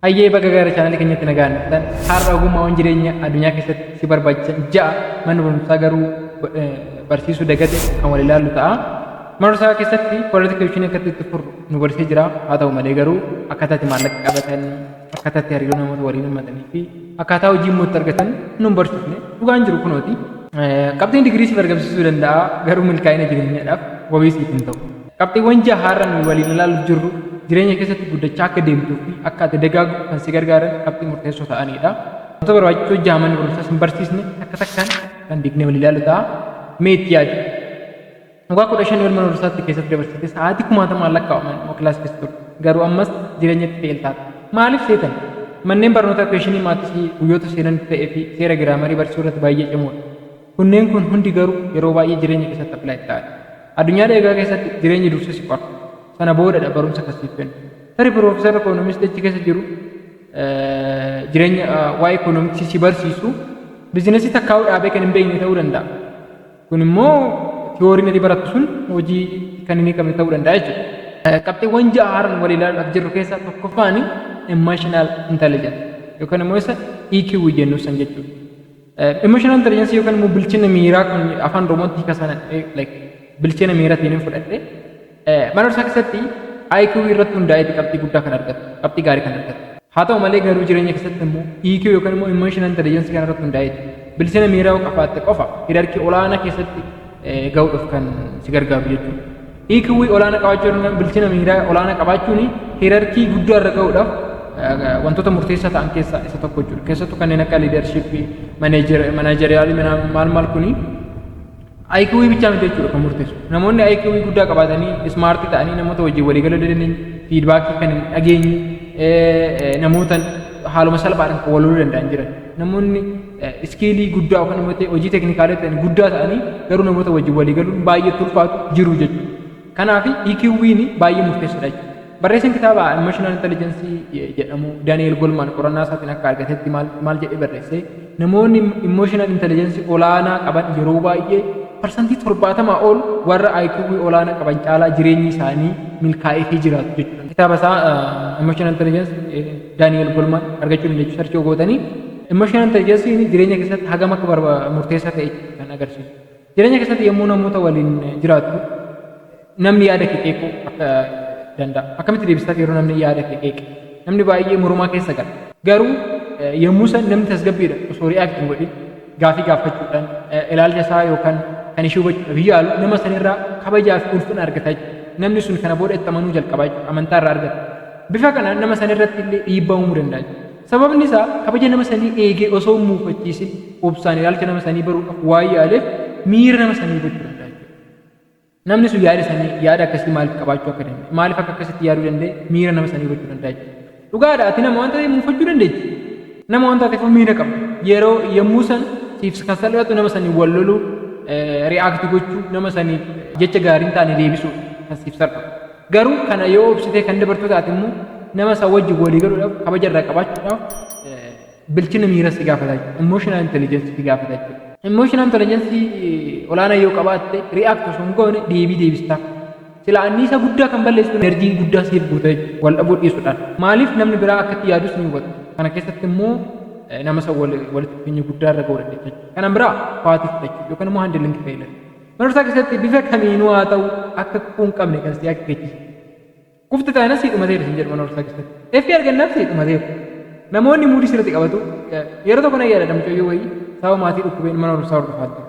Hayyee, baga gara chaanalii keenyatti nagaan dhuftan. Har'a ogummaawwan jireenya addunyaa keessatti si barbaachisan ja'a manni barumsaa garuu barsiisuu dagate kan wal ilaallu ta'a. Mana barumsaa keessatti quadratic equation akkatti itti furru nu barsiisee jira. Haa ta'u malee garuu akkaataa itti maallaqa qabatan, akkaataa itti hariiroo namoota waliin uummatanii fi akkaataa hojii immoo itti argatan nu hin barsiifne. Dhugaan jiru kunooti. Qabxiin digirii siif argamsiisuu danda'a, garuu milkaa'ina jireenyaadhaaf wabii siif hin ta'u. Qabxiiwwan jaha har'a nuyi waliin ilaaluuf jirru jireenya keessatti guddachaa akka deemtuu fi akka ati dagaagdu kan si gargaaran qabxii murteessoo ta'aniidha. Wantoota barbaachisoo jaha manni barumsaa sin barsiisne takka takkaan kan diignee wal ilaallu ta'a. Mee itti yaadi. Waggaa 15 ol mana barumsaatti keessatti dabarsite, sa'aatii kumaatamaan lakkaa'aman immoo kilaasii keessa turte. Garuu ammas jireenyatti fail taata. Maaliif seetan? Manneen barnootaa questionii maatisii guyyoota seenanitti ta'ee fi seera giraamarii barsiisuu irratti baay'ee cimoodha. Kunneen kun hundi garuu yeroo baay'ee jireenya keessatti apply ta'an. Addunyaa dheegaa keessatti jireenyi dursa si qora. Sana boodadha barumsa kan siif kennu. Tarii piroofeesarri ikoonomiksii achi keessa jiru jireenya waa'ee ikoonomiksii si barsiisu biizinasii takkaa'uu dhaabee kan hin beekne ta'uu danda'a. Kun immoo tiyooriin ati barattu sun hojii kan hin hiikamne ta'uu danda'a jechuudha. Qabxiiwwan ja'a haaran walii ilaaluudhaaf jirru keessaa tokkoffaan emotional intelligence yookaan immoo isa EQ jennu san jechuudha. Emotional intelligence yookaan immoo bilchina miiraa kun afaan Oromootti hiika sana like bilchina miiraatiin hin fudhadhe. Mana barumsaa keessatti IQ irratti hundaa'eeti qabxii guddaa kan argatu, qabxii gaarii kan argatu. Haa ta'u malee garuu jireenya keessatti immoo EQ yookaan immoo emotional intelligence kana irratti hundaa'eeti. Bilchina miiraa yoo qabaatte qofa hierarchy olaanaa keessatti ga'uudhaaf kan si gargaaru jechuudha. EQ olaanaa qabaachuun, bilchina miiraa olaanaa qabaachuun hierarchy guddaa irra ga'uudhaaf wantoota murteessaa ta'an keessaa isa tokko jechuudha. Keessattuu kanneen akka leadership, managerial, maal maal kuni IQ bichaa miti jechuudha kan murteessu. Namoonni IQ guddaa qabaatanii smart ta'anii namoota wajjin walii galuu dandeenye, feedback kan hin dhageenye, namoota haaluma salphaadhaan kan wal loluu danda'an jiran. Namoonni skill guddaa yookaan immoo hojii technical ta'an guddaa ta'anii garuu namoota wajjin walii galuun baay'ee ulfaatu jiru jechuudha. Kanaaf EQ'n baay'ee murteessaadha jechuudha. Barreessaan kitaaba Emotional Intelligence jedhamu Daniel Goleman qorannaa isaatiin akka argatetti maal maal jedhee barreesse? Namoonni emotional intelligence olaanaa qaban yeroo baay'ee 70% ol warra IQ olaanaa qaban caalaa jireenyi isaanii milkaa'ee jiraatu jechuudha. Kitaaba isaa Emotional Intelligence Daniel Goleman argachuu dandeessu search gootanii. Emotional Intelligence jireenya keessatti hagam akka murteessaa ta'e kan agarsiisu. Jireenya keessatti yommuu namoota waliin jiraattu namni yaada kee qeequu akka danda'a. Akkamitti deebistaa yeroo namni yaada kee qeeqe? Namni baay'ee mormaa keessa gala. Garuu yommuu san namni tasgabbiidha osoo react hin godhin gaafii gaafachuudhaan ilaalcha isaa yookaan kan ishee hubachuudhaaf yaalu nama sanirraa kabajaa fi ulfina argata jechuudha. Namni sun kana booda itti amanuu jalqabaa jechuudha. Amantaa irraa argata. Bifa kanaan nama sanirratti illee dhiibbaa uumuu danda'a jechuudha. Sababni isaa kabaja nama sanii eegee osoo hin muufachiisin obsaan ilaalcha nama sanii baruudhaaf waan yaaleef miira nama sanii hubachuu danda'a jechuudha. Namni sun yaada sanii, yaada akkasii maaliif qabaachuu akka danda'e, maaliif akka akkasitti yaaduu danda'e miira nama sanii hubachuu danda'a jechuudha. Dhugaadha, ati nama waan ta'eef muufachuu dandeechi. Nama waan taateef miira qabda. Yeroo yommuu san siif kan salphatu nama sanii wal loluu, react gochuu, nama saniif jecha gaarii hin taane deebisuu kan siif salphatu. Garuu kana yoo obsitee kan dabartu taate immoo nama san wajjin walii galuudhaaf, kabaja irraa qabaachuudhaaf bilchina miira si gaafata jechuudha. Emotional intelligence si gaafata jechuudha. Emotional intelligence olaanaa yoo qabaatte react osoo hin goone deebii deebistaaf. Sila anniisa guddaa kan balleessu energy guddaa siif guuta jechuudha. Wal dhabuu dhiisuudhaan. Maaliif namni biraa akkatti yaadus ni hubatu. Kana keessatti immoo nama san walitti dhufeenya guddaa irra ga'uu dandeessa jechuudha. Kanan biraa faatii fudhachuu yookaan immoo handling failure. Barumsa keessatti bifa kamiinuu haa ta'u akka kufuu hin qabne kan si akeekkachiisu. Kufti taana si dhumateera sin jedhu mana barumsaa keessatti. F argannaaf si dhumateera. Namoonni mood sirriitti qabatu. Yeroo tokko na yaadadha, mucayyoo wayii sababa maatii dhukkubeen mana barumsaa hordofaa ture.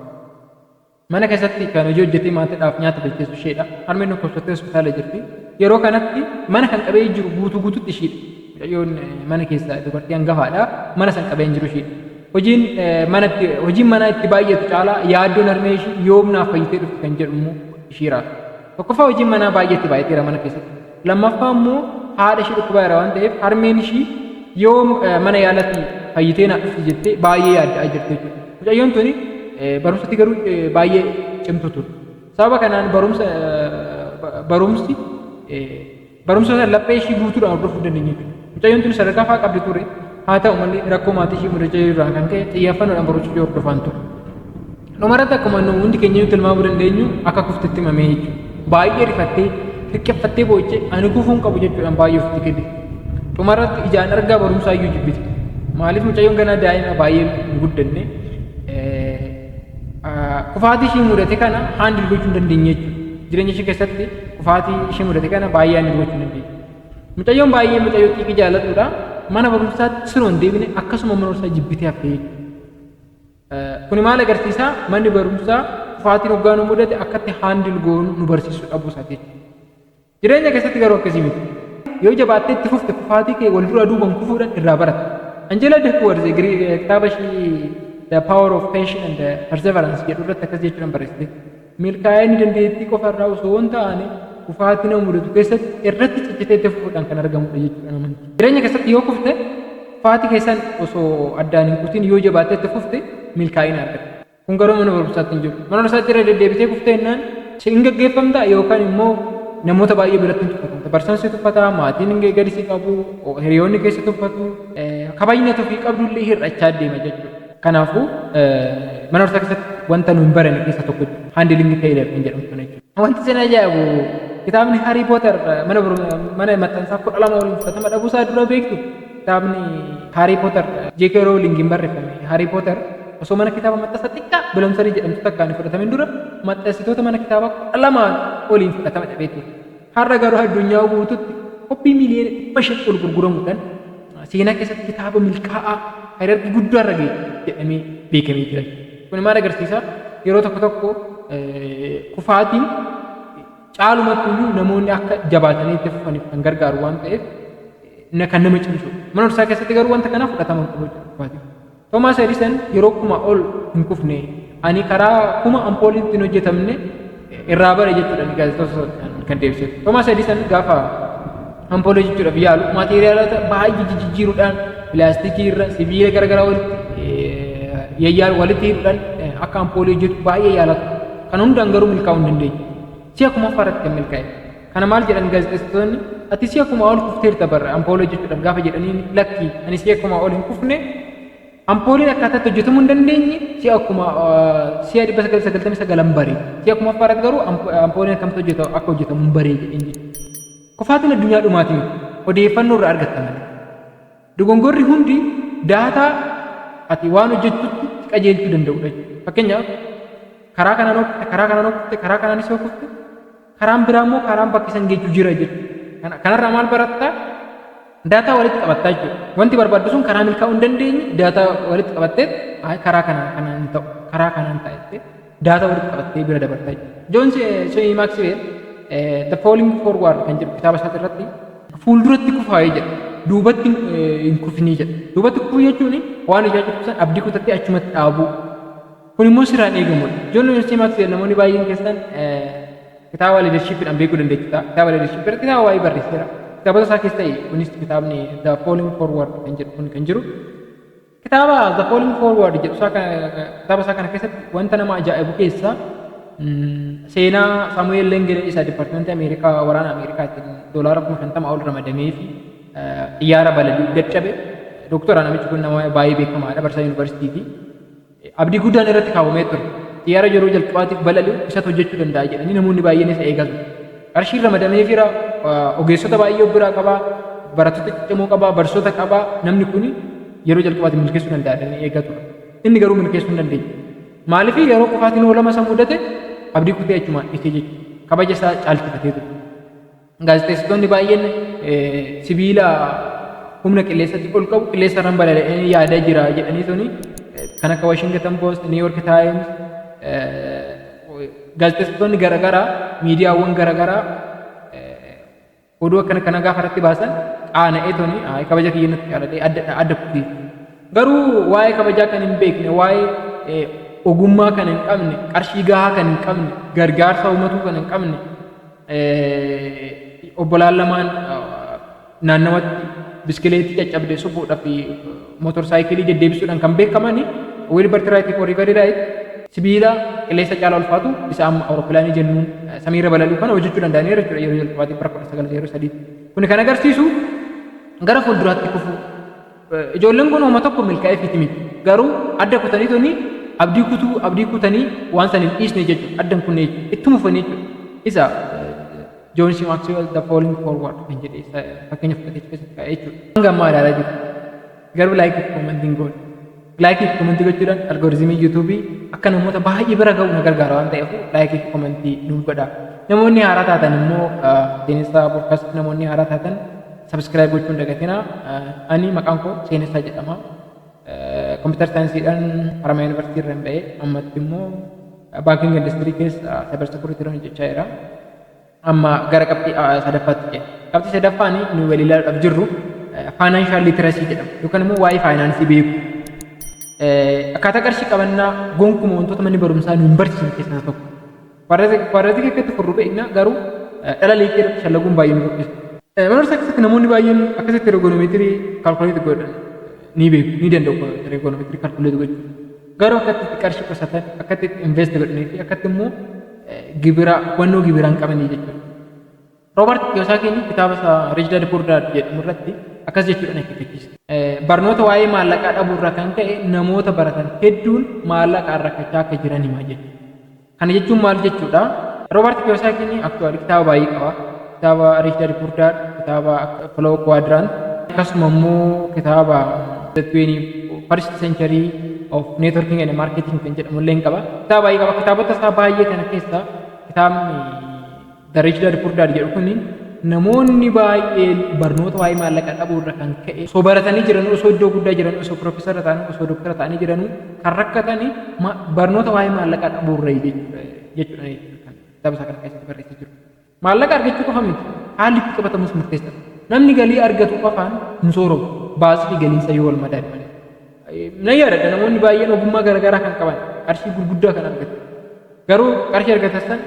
Mana keessatti kan hojii hojjetee maatiidhaaf nyaata bilcheessu isheedha. Harmeen dhukkubsattee hospitaala jirti. Yeroo kanatti mana kan qabee jiru guutuu guututti ishiidha. Mucayyoon mana keessa dubartii hangafaadha. Mana san qabee hin jiru ishiidha. Hojiin manatti hojiin manaa itti baay'atu caalaa yaaddoon harmee ishii yoom naaf fayyitee dhufti kan jedhu immoo ishii raasa. Tokkoffaa, hojiin manaa baay'ee itti baay'ateera mana keessatti. Lammaffaa immoo haadha ishii dhukkubaa jira waan ta'eef harmeen ishii yoom mana yaalatti fayyitee naa dhufti jettee baay'ee yaadda'aa jirti jechuudha. Mucayyoon tuni barumsatti garuu baay'ee cimtuu turte. Sababa kanaan barumsa sana laphee ishii guutuudhaan hordofuu dandeenye jechuudha. Mucayyoon tuni sadarkaa fa'aa qabdi ture. Haa ta'u malee rakkoo maatii ishii mudachaa jiru irraa kan ka'e xiyyeeffannoodhaan barumsa ishii hordofaan ture. Dhumarratti akkuma nu hundi keenya tilmaamuu dandeenyu akka kuftetti himamee jechuudha. Baay'ee rifattee, hirqeffattee boo'ichee, ani kufuu hin qabu jechuudhaan baay'ee ofitti kenne. Dhumarratti ijaan argaa barumsaa iyyuu jibbite. Maaliif? Mucayyoon ganaa daa'ima, baay'ee hin guddanne, kufaatii ishii mudate kana handle gochuu hin dandeenye jechuudha. Jireenya ishii keessatti kufaatii ishii mudate kana baay'ee handle gochuu hin dandeenye. Mucayyoon baay'ee mucayyoo xiiqii jaallatudha. Mana barumsaatti siroo hin deebine, akkasuma mana barumsaa jibbitee haftee jechuudha. Kuni maal agarsiisa? Manni barumsaa kufaatiin hoggaa nu mudate akkatti handle goonu nu barsiisuu dhabuu isaati jechuudha. Jireenya keessatti garuu akkasii miti. Yoo jabaattee itti fufte, kufaatii kee wal dura duuban kufuudhaan irraa baratta. Angela Duckworth kitaaba ishii The Power of Passion and Perseverance jedhu irratti akkas jechuudhaan barreessite. Milkaa'inni dandeettii qofa irraa osoo hin taane, kufaatii nama mudatu keessatti irratti ciccitee itti fufuudhaan kan argamudha jechuudha amantii. Jireenya keessatti yoo kufte, kufaatii keessan osoo addaan hin kutin yoo jabaattee itti fufte, milkaa'ina argatta. Kun garuu mana barumsaatti hin jiru. Mana barumsaatti irra deddeebitee kuftee jennaan hin gaggeeffamta yookaan immoo namoota baay'ee biratti hin tuffatamta. Barsiisaan si tuffata, maatiin gadi si qabu, hiriyoonni keessa tuffatu, kabajni ati ofii qabdu illee hir'achaa deema jechuudha. Kanaafuu mana barumsaa keessatti wanta nu hin barane keessaa tokko handling failure kan jedhamu kana jechuudha. Wanti isin ajaa'ibu, kitaabni Harry Potter mana maxxansaa 12 waliin fudhatama dhabuusaa dura beektu? Kitaabni Harry Potter J.K. Rowling hin barreeffame. Harry Potter osoo mana kitaaba maxxansa xiqqaa Bloomsbury jedhamtu takkaan hin fudhatamin dura maxxansitoota mana kitaabaa 12n oliin fudhatama dhabee ture. Har'a garuu addunyaa guututti koppii miiliyoona 500 ol gurguramuudhaan seenaa keessatti kitaaba milkaa'aa hierarchy guddaa irra ga'e jedhamee beekamee jira. Kun maal agarsiisa? Yeroo tokko tokko kufaatiin caalumatti iyyuu namoonni akka jabaatanii itti fufaniif kan gargaaru waan ta'eef kan nama cimsu. Mana barumsaa keessatti garuu wanta kana fudhatama hin qabu jechuudha kufaatiin. Thomas Edison yeroo 1000 ol hin kufne, ani karaa 1000 ampooliin ittiin hojjetamne irraa bare jechuudha gaazexeessota kan deebise. Thomas Edison gaafa ampoolii hojjechuudhaaf yaalu maateeriyaalota baay'ee jijjiiruudhaan, pilaastikii irra sibiila garaagaraa walitti yayyaalu walitti hidhuudhaan akka ampoolii hojjetu baay'ee yaalatu. Kan hundaan garuu milkaa'uu hin dandeenye. Si'a kumaffaa irratti kan milkaa'e. Kana maal jedhan gaazexeessitoonni? "Ati si'a 1000 ol kufteerta barra ampoolii hojjechuudhaaf" gaafa jedhaniin, "Lakki, ani si'a 1000 ol hin kufne, ampooliin akkaataa itti hojjetamuu hin dandeenye si'a 999n bare. Si'a kumaffaa irratti garuu ampooliin akkamitti hojjetamu akka hojjetamu hin bare" jedheen jechuudha. Kufaatiin addunyaa dhumaatii miti. Odeeffannoo irraa argatta malee. Dogongorri hundi data ati waan hojjettutti si qajeelchuu danda'udha jechuudha. Fakkeenyaaf, karaa kanaan yoo kufte, karaa kanaan yoo kufte, karaa kanaanis yoo kufte, karaan biraa immoo karaan bakki san geechu jira jechuudha. Kanarraa maal barattaa? Data walitti qabattaa jechuudha. Wanti barbaaddu sun karaa milkaa'uu hin dandeenye data walitti qabattee, karaa kanaan kanaan hin ta'u, karaa kanaan ta'a jettee data walitti qabattee bira dabartaa jechuudha. John C. Maxwell The Falling Forward kan jedhu kitaaba isaati irratti fuulduratti kufaa'ee jedha. Duubatti hin kufinii jedha. Duubatti kufuu jechuun waan ijaa jirtu san abdii kutattee achumatti dhaabuu. Kun immoo sirraan eegamudha. John C. Maxwell namoonni baay'een keessan kitaaba leadershipiidhaan beekuu dandeessu ta'a. Kitaaba leadership irratti kitaaba baay'ee barreesseera. Kitaabota isaa keessa ta'e kunis kitaabni The Falling Forward kan jedhu kun kan jiru. Kitaaba The Falling Forward jedhu isaa kitaaba isaa kana keessatti wanta nama ajaa'ibu keessaa seenaa Saamu'eel Lengele isa dipaartimentii Ameerikaa waraana Ameerikaatiin doolaara 50,000 ol ramadamee fi xiyyaara balali'uu dadhabe. Doktora, namichi kun nama baay'ee beekamaadha, barsiisaa yuunivarsiitiiti. Abdii guddaan irratti kaawwamee ture. Xiyyaara yeroo jalqabaatiif balali'u isatu hojjechuu danda'a jedhanii namoonni baay'een isa eegaa ture. Qarshiin ramadamee fira, ogeessota baay'ee of biraa qabaa, barattoota ciccimoo qabaa, barsiisota qabaa, namni kun yeroo jalqabaatiif milkeessuu danda'a jedhanii eegaa ture. Inni garuu milkeessuu hin dandeenye. Maaliif? Yeroo kufaatiin oolama isa mudate abdii kutee achumaan dhiisee jechuudha. Kabaja isaa caalchifatee ture. Gaazexeessitoonni baay'een sibiila humna qilleensatti ol qabu qilleensa irraan balali'anii yaadaa jira jedhanii tuni kan akka Washington Post, New York Times, gaazexeessitoonni garaagaraa, miidiyaawwan garaagaraa oduu akkana kana gaafa irratti baasan qaana'ee tuni kabaja kiyya natti caalatee adda adda kutee. Garuu waa'ee kabajaa kan hin beekne, waa'ee ogummaa kan hin qabne, qarshii gahaa kan hin qabne, gargaarsa uummatuu kan hin qabne, obbolaan lamaan naannawatti biskileetii caccabde suphuudhaa fi mootorsaayikilii deddeebisuudhaan kan beekamani Wilbur Wright fi Orville Wright sibiila qilleensa caalaa ulfaatu isa amma awurooppilaanii jennuun samiirra balali'u kana hojjechuu danda'aniiru jechuudha yeroo jalqabaatiif bara 1903. Kuni kan agarsiisu gara fuulduraatti kufuu. Ijoolleen kun homa tokko milkaa'ee fiti miti. Garuu adda kutanii tuni abdii kutuu abdii kutanii waan san hin dhiisne jechuudha. Adda hin kunne jechuudha. Ittuma fufanii jechuudha. Isa John C. Maxwell "The Falling Forward" kan jedhe fakkeenya fudhatee keessatti kaa'ee jechuudha. Hanga ammaa ilaalaa jiru. Garuu like fi commentiin goone. Like fi commentii gochuudhaan algorithmii YouTubeii akka namoota baay'ee bira ga'u na gargaara waan ta'eef, like fi commentii nuuf godha. Namoonni haaraa taatan immoo, Seenessaa Podcast namoonni haaraa taatan, subscribe gochuun dagatina. Ani maqaan koo Seenessaa jedhama. Computer scienceiidhaan Haramaya Yuunivarsiitii irra hin ba'e, ammatti immoo banking industry keessa cyber security irra hojjechaa jira. Amma gara qabxii sadaffaatti ceena. Qabxii sadaffaan nu walii ilaaluudhaaf jirru financial literacy jedhama yookaan immoo waa'ee faayinaansii beeku. Akkaataa qarshii qabannaa gonkumaa wantoota manni barumsaa nu hin barsiisne keessaa tokko. Quadratic akkatti furru beekna, garuu dhala liqii irratti shallaguun baay'ee nu rakkisa. Mana barumsaa keessatti namoonni baay'een akkasitti trigonometry calculate godhan ni beeku, ni danda'u trigonometry calculate gochuu. Garuu akkatti itti qarshii qusatan, akkatti itti invest godhanii fi akkatti immoo gibira hubannoo gibiraa hin qabanii jechuudha. Robert Kiyosaakiin kitaaba isaa Rich Dad Poor Dad jedhamu irratti akkas jechuudhaan akeekkachiisa. Barnoota waa'ee maallaqaa dhabuu irraa kan ka'e namoota baratan hedduun maallaqaan rakkachaa akka jiran himaa jechuudha. Kana jechuun maal jechuudha? Robert Kiyosaakiin actually kitaaba baay'ee qaba. Kitaaba Rich Dad Poor Dad, kitaaba Four Quadrant, akkasuma immoo kitaaba The 21st Century of Networking and Marketing kan jedhamu illee qaba. Kitaaba baay'ee qaba. Kitaabota isaa baay'ee kana keessaa kitaabni The Rich Dad Poor Dad jedhu kun namoonni baay'een barnoota waa'ee maallaqaa dhabuu irra kan ka'e osoo baratanii jiranuu, osoo iddoo guddaa jiranuu, osoo piroofeesara ta'anii, osoo doktara ta'anii jiranuu kan rakkatanii barnoota waa'ee maallaqaa dhabuu irra jechuudha kan kitaaba isaa kana keessatti barreessee jiru. Maallaqa argachuu qofa miti, haalli itti qabatamus murteessaadha. Namni galii argatu qofaan hin sooromu, baasii fi galiinsa yoo wal madaale malee. Nan yaadadha, namoonni baay'een ogummaa garaagaraa kan qaban qarshii gurguddaa kan argatan. Garuu qarshii argatan san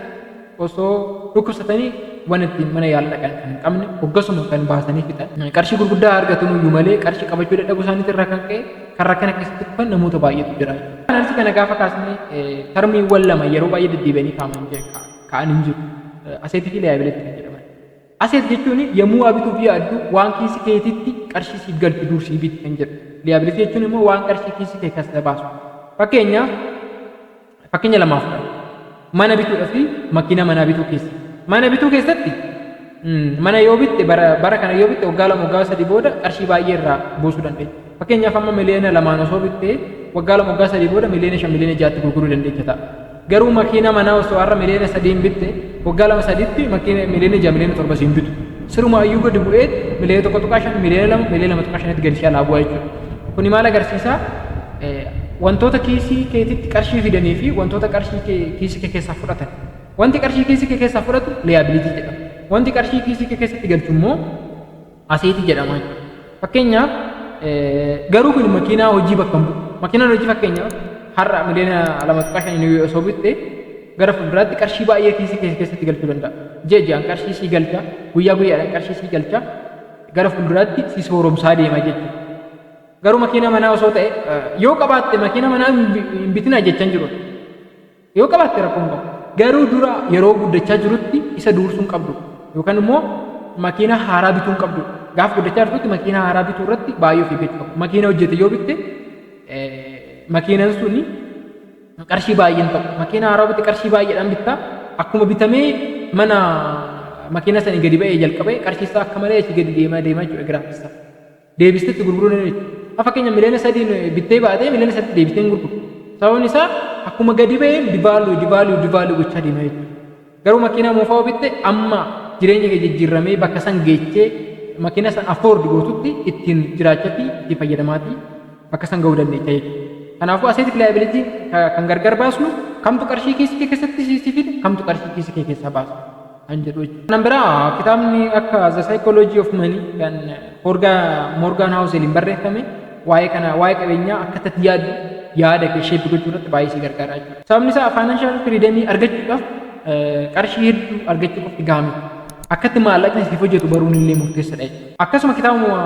osoo dhukkubsatanii waan ittiin mana yaala dhaqan kan hin qabne, hoggasuma kan baasanii fixan. Qarshii gurguddaa argatan iyyuu malee qarshii qabachuu dadhabuu isaaniitii irraa kan ka'e kan rakkina keessatti kufan namoota baay'eetu jira. Finance kana gaafa kaasnee termiiwwan lama yeroo baay'ee deddeebi'anii ka'an hin jiru. Assetii fi liability kan jedhaman. Asset jechuun yommuu waa bituuf yaaddu waan kiisii keetitti qarshii siif galchu dursii biti kan jedhu. Liability jechuun immoo waan qarshii kiisii kee keessa baasu. Fakkeenyaaf, fakkeenya lamaaf fudhadha. Mana bituudhaa fi makiina manaa bituu keessa. Mana bituu keessatti mana yoo bitte, bara kana yoo bitte, waggaa 2, waggaa 3 booda qarshii baay'ee irraa buusuu dandeenya. Fakkeenyaaf, amma miliyoona 2n osoo bittee, waggaa 2, waggaa 3 booda miliyoona 5, miliyoona 6tti gurguruu dandeenya ta'a. Garuu makiina manaa osoo har'a miliyoona 3n bitte, waggaa 2 sadiitti makiina miliyoona 6, miliyoona 7 siin bitu. Sirumaa iyyuu gadi bu'ee miliyoona 1.5, miliyoona 2, miliyoona 2.5tti gadi shalaa bu'aa jechuudha. Kuni maal agarsiisaa? Wantoota kiisii keetitti qarshii fidanii fi wantoota qarshii kiisii kee keessaa fudhatan. Wanti qarshii kiisii kee keessaa fudhatu liability jedhama. Wanti qarshii kiisii kee keessatti galchu immoo assetii jedhama jechuudha. Fakkeenyaaf, garuu kun makiinaa hojii bakka hin bu'u. Makiinaan hojii fakkeenyaaf har'a miliyoona 2.5 osoo bitte, gara fuulduraatti qarshii baay'ee kiisii kee keessatti galchuu danda'a. Ji'a ji'aan qarshii sii galcha, guyyaa guyyaadhaan qarshii sii galcha, gara fuulduraatti si sooromsaa deema jechuudha. Garuu makiina manaa osoo ta'e, yoo qabaatte, makiina manaa hin bitinaa jechaan jiru. Yoo qabaatte rakkoo hin qabu. Garuu dura yeroo guddachaa jirutti isa duursuu hin qabdu. Yookaan immoo makiina haaraa bituu hin qabdu. Gaafa guddachaa jirtutti makiina haaraa bituu irratti baay'ee of eeggachuu qabdu. Makiina hojjete yoo bitte, makiinaan suni qarshii baay'een ta'u. Makiina haaraa bitte qarshii baay'eedhaan bittaa, akkuma bitamee mana makiina sanii gadi ba'ee jalqabee qarshii isaa akka malee achi gadi deemaa deemaa jechuudha giraafii. Deebistee itti gurguruu ni dandeecha. Fakkeenya, miliyoona 3n bittee baatee miliyoona 3tti deebistee hin gurguru. Sababni isaa akkuma gadi ba'een devalue, devalue, devalue gochaa deema jechuudha. Garuu makiinaa moofaa bitte, amma jireenya kee jijjiiramee bakka san geechee makiina san afford gootutti ittiin jiraachatti itti fayyadamaatii bakka san ga'uu dandeecha jechuudha. Kanaafuu asset liability kan gargar baasnu kamtu qarshii kiisii kee keessatti si fide, kamtu qarshii kiisii kee keessaa baasa kan jedhu jechuudha. Kan biraa kitaabni akka The Psychology of Money kan Morgan Houseliin barreeffame waa'ee kana, waa'ee qabeenyaa akka itti yaaddu, yaada kee shape gochuu irratti baay'ee si gargaara jechuudha. Sababni isaa financial freedomii argachuudhaaf qarshii hedduu argachuu qofti gahaa miti. Akkatti maallaqni siif hojjetu baruun illee murteessaadha jechuudha. Akkasuma kitaabuma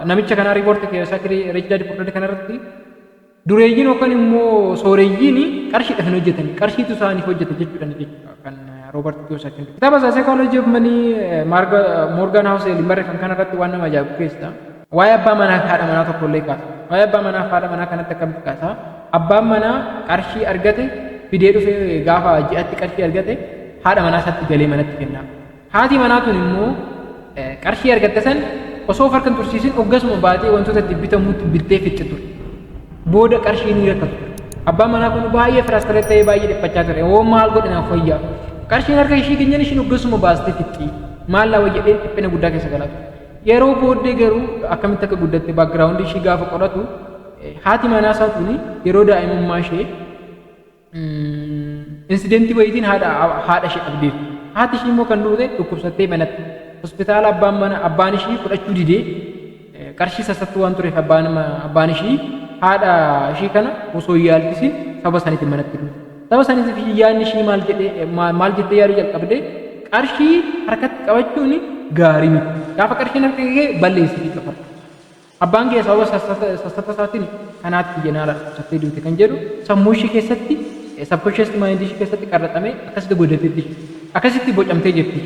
namicha kanaa Robert Kiyosaki Rich Dad Poor Dad kanarratti dureeyyiin yookaan immoo sooreyyiin qarshiidhaaf hin hojjetan, qarshiitu isaaniif hojjeta jechuudha jechuudha kan Robert Kiyosaki. Kitaaba isaa Psychology of Money Morgan Housel barreeffame kanarratti waan nama ajaa'ibu keessa waa'ee abbaa manaa fi haadha manaa tokko illee kaasa. Waa'ee abbaa manaa fi haadha manaa kanatti akkamitti kaasa? Abbaan manaa qarshii argate fidee dhufee, gaafa ji'atti qarshii argate haadha manaa isaatti galee manatti kenna. Haati manaa tun immoo qarshii argatte san osoo of harka hin tursiisin hoggasuma baatee wantoota itti bitamutti bittee fixxi ture. Booda qarshii ni rakkatu ture. Abbaan manaa kun baay'ee frustrate ta'ee baay'ee dhiphachaa ture. Hoo maal godhe naaf wayyaa? Qarshiin harka ishii keenyan ishiin hoggasuma baastee fixxi. Maal naa wayya jedhee dhiphina guddaa keessa galaa ture. Yeroo booddee garuu akkamitti akka guddatte background ishii gaafa qoratu, haati manaa isaa tuni yeroo daa'imummaa ishee incidentii wayiitiin haadha ishee dhabdeetti. Haati ishii immoo kan duute dhukkubsattee manatti. Hospitaala abbaan mana abbaan ishii fudhachuu didee, qarshii sassattuu waan tureef abbaan ishii haadha ishii kana osoo hin yaalchisiin saba saniitiin manatti duute. Saba saniitiif yaadni ishii maal jedhee, maal jettee yaaduu jalqabde? Qarshii harkatti qabachuun gaarii miti. Gaafa qarshiin harka kee balleessiti qofa. Abbaan kee sababa sassata isaatiin kanaatti jenaala dhukkubsattee duute kan jedhu sammuu ishii keessatti, subconscious mind ishii keessatti qarraxamee akkasitti guddateetti, akkasitti bocamtee jirti.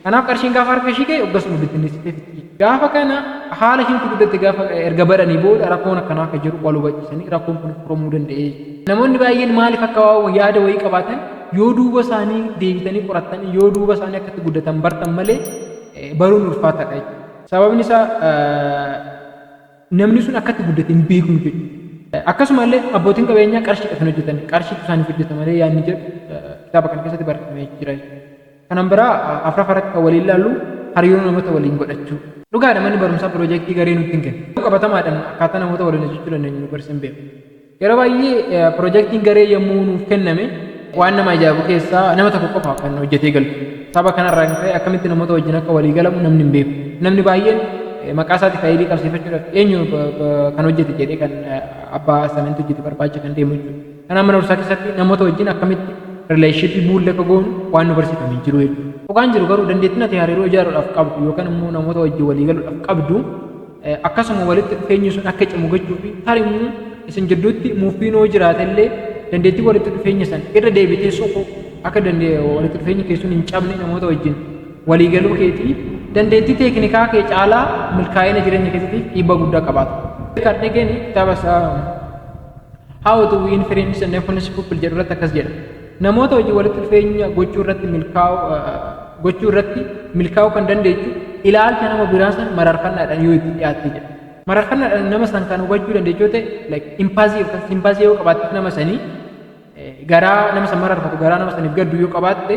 Kanaaf qarshiin gaafa harka ishii ga'e hoggasuma bittinneessitee fixxi. Gaafa kana haala ishiin itti guddatte gaafa erga baranii booda rakkoon akkanaa akka jiru wal hubachiisanii rakkoon kun furamuu danda'ee. Namoonni baay'een maaliif akka waa yaada wayii qabaatan yoo duuba isaanii deebitanii qorattanii, yoo duuba isaanii akkatti guddatan bartan malee baruun ulfaataadha jechuudha. Sababni isaa namni sun akkatti guddate hin beeknu jechuudha. Akkasuma illee abbootiin qabeenyaa qarshiidhaaf hin hojjetan, qarshiitu isaaniif hojjeta malee yaadni jedhu kitaaba kana keessatti barreeffamee jira. Kanan biraa afraffaa irratti kan waliin ilaallu hariiroo namoota waliin godhachuu. Dhugaadha, manni barumsaa piroojeektii garee nutti hin kennu. Qabatamaadhaan akkaataa namoota waliin hojjechuu dandeenyu nu barsiisan beeku. Yeroo baay'ee piroojeektiin garee yommuu nuuf kenname waan nama ajaa'ibu keessaa nama tokko qofa kan hojjetee galu. Saba kanarraa kan ka'e akkamitti namoota wajjin akka walii galamu namni hin beeku. Namni baay'een maqaa isaatti faayilii qabsiifachuudhaaf eenyu kan hojjete jedhee kan abbaa assignmentii hojjete barbaacha kan deemu jechuudha. Kanaaf mana barumsaa keessatti namoota wajjin akkamitti relationshipii build akka goonu waan nu barsiifame hin jiru jechuudha. Dhugaan jiru garuu dandeettiin ati hariiroo ijaaruudhaaf qabdu yookaan immoo namoota wajjin walii galuudhaaf qabdu, akkasuma walitti dhufeenyi sun akka cimu gochuu fi tarii immoo isin jidduutti muffiin yoo jiraate illee dandeettii walitti dhufeenya san irra deebitee suquu akka walitti dhufeenyi kee sun hin cabne namoota wajjin walii galuu keetii dandeettii teeknikaa kee caalaa milkaa'ina jireenya keessatti dhiibbaa guddaa qabaata. Carnegien kitaaba isaa "How to Win Friends and Influence People" jedhu irratti akkas jedha. Namoota hojii walitti dhufeenya gochuu irratti milkaa'uu kan dandeechu ilaalcha nama biraa san mararfannaadhaan yoo itti dhiyaatte jedha. Mararfannaadhaan nama san kan hubachuu dandeechu yoo ta'e, like empathy yookaan sympathy yoo qabaatte, nama sanii garaa nama san mararfatu, garaa nama saniif gaddu yoo qabaatte,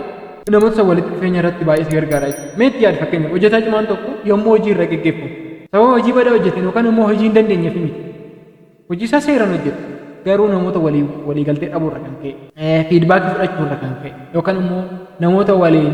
namoota san walitti dhufeenya irratti baay'ee si gargaara jechuudha. Mee itti yaadi, fakkeenyaaf hojjetaa cimaan tokko yommuu hojii irra geggeeffamu sababa hojii badaa hojjeteen yookaan immoo hojii hin dandeenyeef miti. Hojii isaa seeraan hojjeta. Garuu namoota walii galtee dhabuurra kan ka'e, feedbackii fudhachuurra kan ka'e yookaan immoo namoota waliin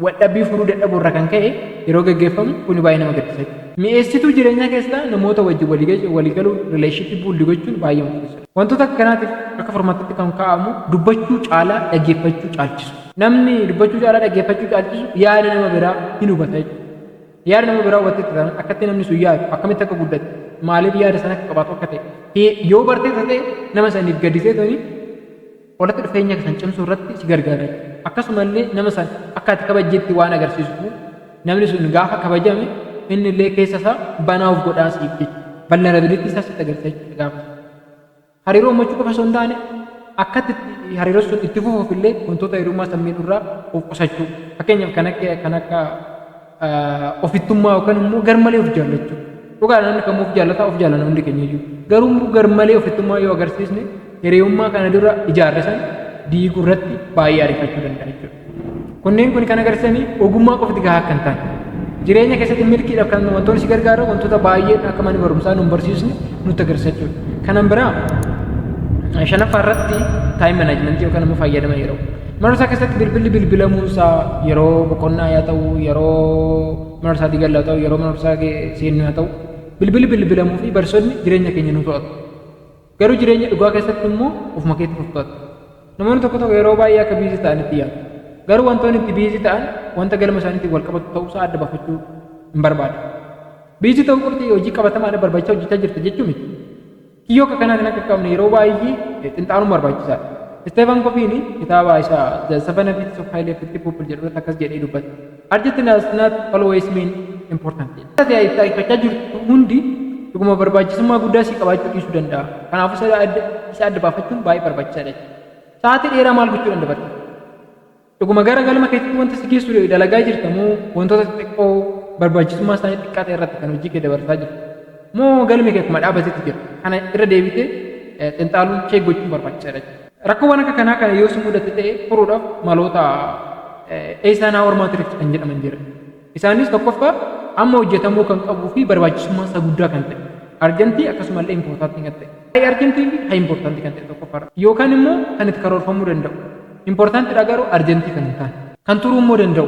waldhabbii furuu dadhabuurra kan ka'e yeroo geggeeffamu kuni baay'ee nama gaddisa. Mi'eessituu jireenyaa keessaa namoota wajjin walii galuu, relationshipii build gochuun baay'ee murteessaadha. Wantoota akkanaatiif akka furmaatatti kan kaa'amu dubbachuu caalaa dhaggeeffachuu caalchisu. Namni dubbachuu caalaa dhaggeeffachuu caalchisu yaada nama biraa hin hubata jechuudha. Yaada nama biraa hubattee taanaan akkatti namni sun yaadu, akkamitti akka guddate, maaliif yaada sana akka qabaatu akka ta'e yoo bartee ta'e, nama saniif gaddisee tuni walitti dhufeenya san cimsuu irratti si gargaara. Akkasumallee nama san akka ati kabajjeetti waan agarsiisu, namni sun gaafa kabajame inni illee keessa isaa banaa of godhaa siif jechuudha. Vulnerability isaa sitti agarsiisa jechuudha gaafa. Hariiroo uumachuu qofa osoo hin taane akkatti hariiroo sun itti fufuuf illee wantoota hiriyummaa san miidhurraa of qusachuu. Fakkeenyaaf kan akka ofittummaa yookaan immoo garmalee of jaallachuu. Dhugaa namni kamuu of jaallataa, of jaallanna hundi keenya iyyuu. Garuu immoo garmalee ofittummaa yoo agarsiisne hiriyummaa kana dura ijaarre san diiguu irratti baay'ee ariifachuu danda'a jechuudha. Kunneen kun kan agarsiisanii ogummaa qofti gahaa akka hin taane. Jireenya keessatti milkiidhaaf kan wantoonni si gargaaran wantoota baay'een akka manni barumsaa nu barsiisne nutti agarsiisa jechuudha. Kanan biraa shanaffaa irratti time managementii yookaan immoo fayyadama yeroo. Mana barumsaa keessatti bilbilli bilbilamuunsaa yeroo boqonnaa yaa ta'u, yeroo mana barumsaatii gallu haa ta'u, yeroo mana barumsaa seennu haa ta'u, bilbilli bilbilamuu fi barsiisonni jireenya keenya nu to'atu. Garuu jireenya dhugaa keessatti immoo ofuma keetti of to'atu. Namoonni tokko tokko yeroo baay'ee akka busy ta'anitti yaadu. Garuu wantoonni itti busy ta'an wanta galma isaaniitiin wal qabatu ta'uusaa adda baafachuu hin barbaadan. Busy ta'uu qofti hojii qabatamaadha barbaachisaa hojjechaa jirta jechuu miti. Kiyyoo akka kanaatiin akka qabne yeroo baay'ee xinxaaluun barbaachisaadha. Stephen Covey'n kitaaba isaa "The Seven Habits of Highly Effective People" jedhu irratti akkas jedhee dubbata. "Urgent does not always mean important." Ati itti ariifachaa jirtu hundi dhuguma barbaachisummaa guddaa si qabaachuu dhiisuu danda'a. Kanaafuu isa adda baafachuun baay'ee barbaachisaadha. Sa'aatii dheeraa maal gochuu danda'a? Dhuguma gara galma keetitti wanta si geessu dalagaa jirta moo wantoota xixiqqoo barbaachisummaa isaanii xiqqaa ta'e irratti kan hojii kee dabarsaa jirtu? Moo galmi kee akkuma dhaabatetti jira? Kana irra deebitee xinxaaluun check gochuun barbaachisaadha jechuudha. Rakkoowwan akka kanaa kana yoo si mudate ta'e furuudhaaf maloota Eisenhower matrix kan jedhaman jira. Isaanis tokkoffaa amma hojjetamuu kan qabuu fi barbaachisummaa isaa guddaa kan ta'e, urgent akkasumallee important kan ta'e. High urgent fi high important kan ta'e tokkoffaadha. Yookaan immoo kan itti karoorfamuu danda'u. Importantidha garuu urgent kan hin taane. Kan turuu immoo danda'u.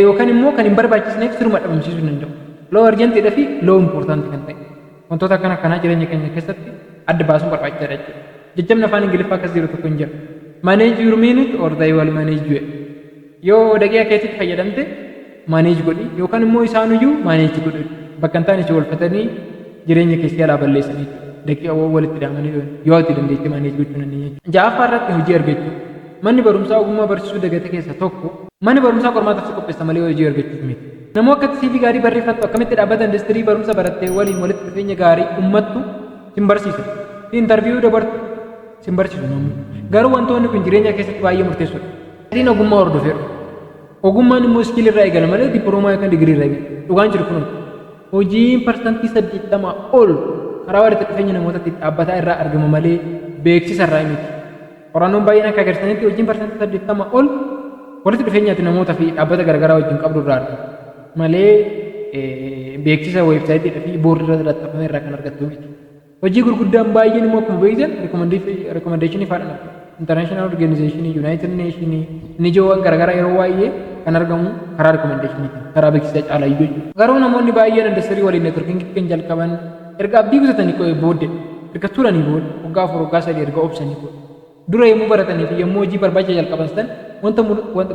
Yookaan immoo kan hin barbaachisneef siruma dhabamsiisuu danda'u. Low urgentidha fi low important kan ta'e. Wantoota akkana akkanaa jireenya keenya keessatti adda baasuun barbaachisaadha jechuudha. Jechamni afaan Ingiliffaa akkas jiru tokko hin jiru. "Manage your minute or they will manage you." Yoo daqiiqa keetitti fayyadamte manage godhi yookaan immoo isaanuyyuu manage godhu. Bakka hin taane si oolfatanii jireenya keessi alaa balleessanii daqiiqa walitti dhaamanii yoo ati dandeetti manage gochuu dandeenya jechuudha. Ja'affaa irratti hojii argachuu. Manni barumsaa ogummaa barsiisuu dagate keessaa tokko, manni barumsaa qormaataaf si qopheessa malee hojii argachuuf miti. Namoo akkatti CV gaarii barreeffattu, akkamitti dhaabbata industirii barumsa barattee waliin walitti dhufeenya gaarii uummattu sin barsiisa. Interview dabartu sin barsiisu namni. Garuu wantoonni kun jireenya keessatti baay'ee murteessoodha. Atiin ogummaa hordofeedha. Ogummaan immoo skill irraa eegala malee diploomaa yookaan digirii irraa eegala. Dhugaan jiru kun hojiin 80% ol karaa walitti dhufeenya namootatti dhaabbataa irraa argama malee beeksisa irraa miti. Qorannoon baay'een akka agarsiisanitti hojiin 80% ol walitti dhufeenyaati namoota fi dhaabbata garaagaraa wajjin qabdu irraa argama malee beeksisa weebsaayitii fi boordii irra maxxanfame irraa kan argattu miti. Hojii gurguddaan baay'een immoo akkuma beektan recommendation faadhaan argamu. International Organization, United Nation, NGOwwan garaagaraa yeroo baay'ee kan argamu karaa recommendationiitiin, karaa beeksisa caalaa iyyuu jechuudha. Garuu namoonni baay'een industirii waliin networking kan jalqaban erga abdii kutatanii booddee, erga turanii booda, waggaa 4, waggaa 3 erga obsanii booda. Dura yommuu baratanii fi yommuu hojii barbaacha jalqaban san wanta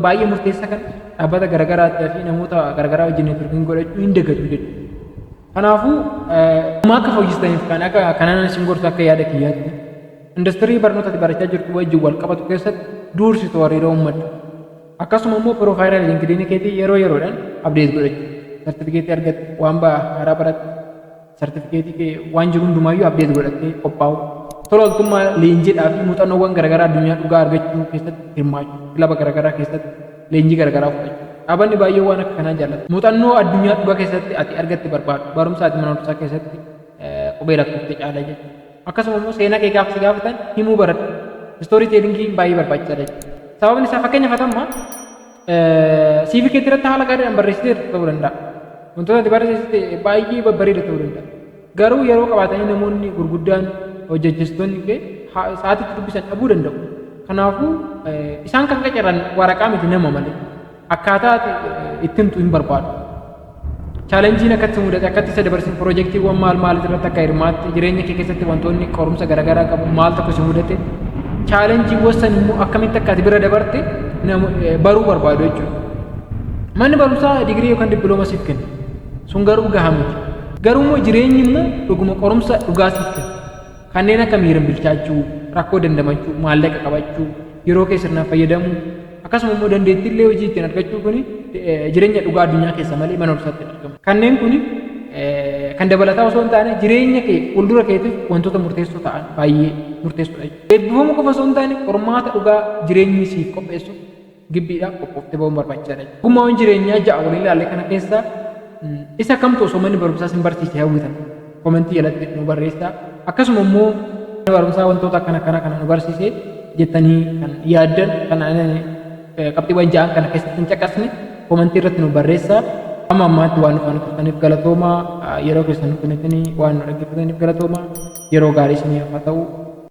baay'ee murteessaa kan dhaabbata garaagaraa fi namoota garaagaraa wajjin networking godhachuu hin dagatu jechuudha. Kanaafuu akka fooyyessitaniif kan akka kanaan isin gorsu, akka yaada kiyyaatti, industirii barnoota ati barachaa jirtu wajjin wal qabatu keessatti dursitu hariiroo uummadhu. Akkasuma immoo profile LinkedIn keetii yeroo yeroodhaan update godhachuu. Sartifikeetii argatte, waan haaraa baratte, sartifikeetii kee waan jiru hundumaayyuu update godhattee qophaa'u. Tola ooltummaa, leenjiidhaa fi muuxannoowwan garaagaraa addunyaa dhugaa argachuu keessatti hirmaachuu. Kilaba garaagaraa keessatti leenjii garaagaraa fudhachuu. Dhaabbanni baay'ee waan akka kanaa jaallata. Muuxannoo addunyaa dhugaa keessatti ati argatte barbaadu. Barumsa ati mana barumsaa keessatti qubee lakkoofte caala jechuudha. Akkasuma immoo seenaa kee gaafa si gaafatan himuu baradhu. Story tellingiin baay'ee barbaachisaadha jechuudha. Sababni isaa, fakkeenya fatamma CV keetti irratti haala gaariidhaan barreessitee ta'uu danda'a. Wantoota ati barreessite baay'ee babbareeda ta'uu danda'a. Garuu yeroo qabaatanii namoonni gurguddaan hojjechiistonni kee sa'aatitti dubbisan dhabuu danda'u. Kanaafuu isaan kan qacaran waraqaa miti, nama malee. Akkaataa ati itti himtu hin barbaadu. Challengeiin akkatti mudate, akkatti isa dabarsin, piroojeektiiwwan maal maal irratti akka hirmaatte, jireenya kee keessatti wantoonni qorumsa garaagaraa qabu maal tokko si mudate, challengeiiwwan san immoo akkamitti akka ati bira dabarte baruu barbaadu jechuudha. Manni barumsaa digirii yookaan dippiloomaa siif kenna. Sun garuu gahaa miti. Garuu immoo jireenyi immoo dhuguma qorumsa dhugaa siif kenna. Kanneen akka miiraan bilchaachuu, rakkoo dandamachuu, maallaqa qabachuu, yeroo kee sirnaan fayyadamuu, akkasuma immoo dandeettii illee hojii ittiin argachuu kuni jireenya dhugaa addunyaa keessa malee mana barumsaatti hin argamu. Kanneen kuni kan dabalataa osoo hin taane jireenya kee fuuldura keetiif wantoota murteessoo ta'an baay'ee murteessoodha. Eebbifamuu qofa osoo hin taane qormaata dhugaa jireenyi siif qopheessu gibbiidhaaf qophooftee ba'uun barbaachisaadha. Ogummaawwan jireenyaa ja'a waliin ilaalle kana keessaa isa kamtu osoo manni barumsaa sin barsiise hawwitan? Comment jalatti nu barreessaa. Akkasuma immoo manni barumsaa wantoota akkana akkana kana nu barsiise jettanii kan yaaddan, kan qabxiiwwan ja'an kana keessatti hin caqasne, comment irratti nu barreessaa. Amma ammaatti waan nu faana turtaniif galatoomaa. Yeroo keessan nu kennitanii waan nu dhaggeeffataniif galatoomaa. Yeroo gaarii isiniif haa ta'u.